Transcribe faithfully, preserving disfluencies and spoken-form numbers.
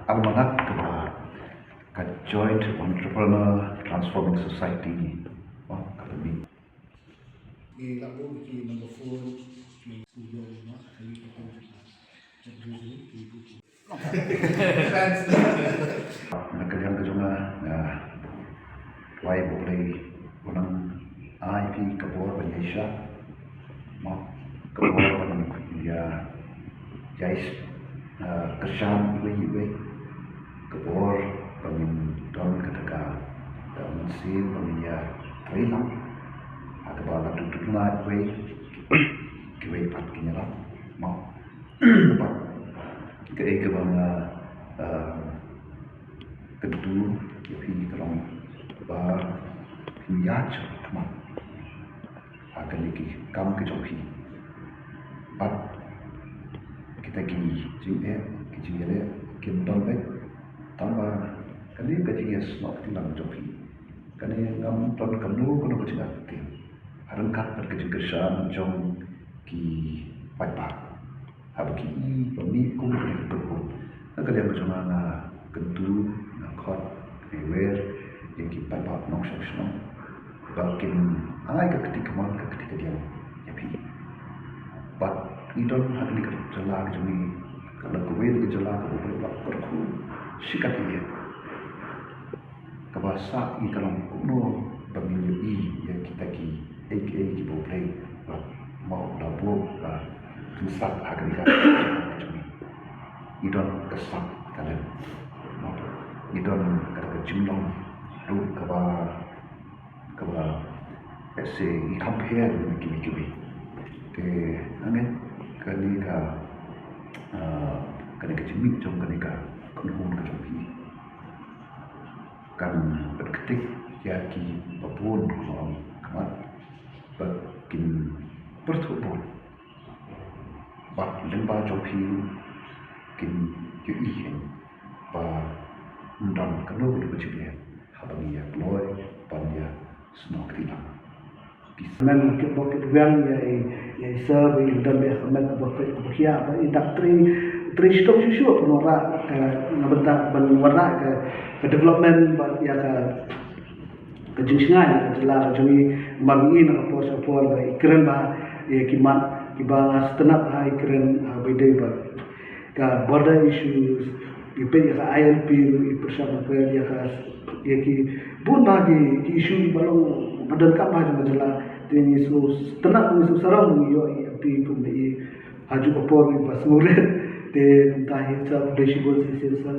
Almanach kaba ka Joint Entrepreneur Transforming Society, oh, kaba ni. Ngi la buh ki number phone, ki studio, no, kali ka pun, chat dulu, ki buku. Na ka liang ka jong nga, nga duwai ba U Blei un nang ai ïa phi ka bor ban ïaishah, mo, ka bor ban ïa, ïa, ah, kyrshan iwei iwei, ka bor ban ngin don kata ka, ah, mynsiem ban ngin ïatrei lang ha kaba la duk duk na iwei, kiwei pat kin ïarap, mo. Bad kaei kaba nga, ah, kyntu ïa phi ka long ba phin ïaid shakhmat ha kane ki kam ki jong phi. Bad kita ki jingeh, ki jingïaleh kin don beit, tangba kane ka jingïasnoh kti lang jong phi, kane ngam don kano kano ka jingïathuh, ha ryngkat bad ka jingkyrshan jong ki paidbah. Haba ki i ba mih kum kane ka kyrhun, na ka liang ka jong nga, nga kyntu, nga khot, nga wer ïa ki paidbah nongshong shnong ba kin ai ka kti kamon, ka kti kadiang ïa phi. Bad ngi don ha kane ka jylla ka jong ngi, ka long kawei na ka jylla kaba u paidbah u kyrkhu shikatdei, kaba sah ïa ka long kumno ba ngin ïohi ïa kita kiei kiei kiba U Blei u la, mo, u la buh, u la pynsah ha kane ka jong ngi. Ngi don ka sap talent, mo, ngi don kata ka jinglong ruh kaba, kaba, let's say, ngi compare bad kiwei kiwei. Te nga ngeit kane ka, ah, kane ka jingmih jong kane ka kynhun ka jong phi kan pynkynthih ïa kiba bun, kumba ong khmat, ba kin pyrthuh bun ba lyngba jong phi kin ïohi hi ba ym don kano kano ka jingeh haba ngi ïa kloi ban ïasnoh kti lang. Ki men kit bok kit weng ïa i, ïa i sir ba i dang ïa ka met kaba kit kaba khiah ba i dak trei, trei shitom shuh shuh ban wanrah ka, na bynta ban wanrah ka, ka development bad ïa ka, ka jingshngaiñ ka jylla ka jong ngi. Namar ngi i na ka por sha ka por ba i kren bha ïa ki mat kiba nga sngewtynnat ha i kren, ha, ba i dei ba ka border issues, i peit ïa ka I L P ruh i pyrshang ban kren ïa ka, ïa ki bun bha ki, ki issue ba long ba donkam bha jong ka jylla. Te ngi sngewtynnat, ngi sngewsarong ngi ïoh i M P kum i ha kajuh ka por iba sngewrit. Te mynta hi sa U Blei shibun, sa, sa, sa.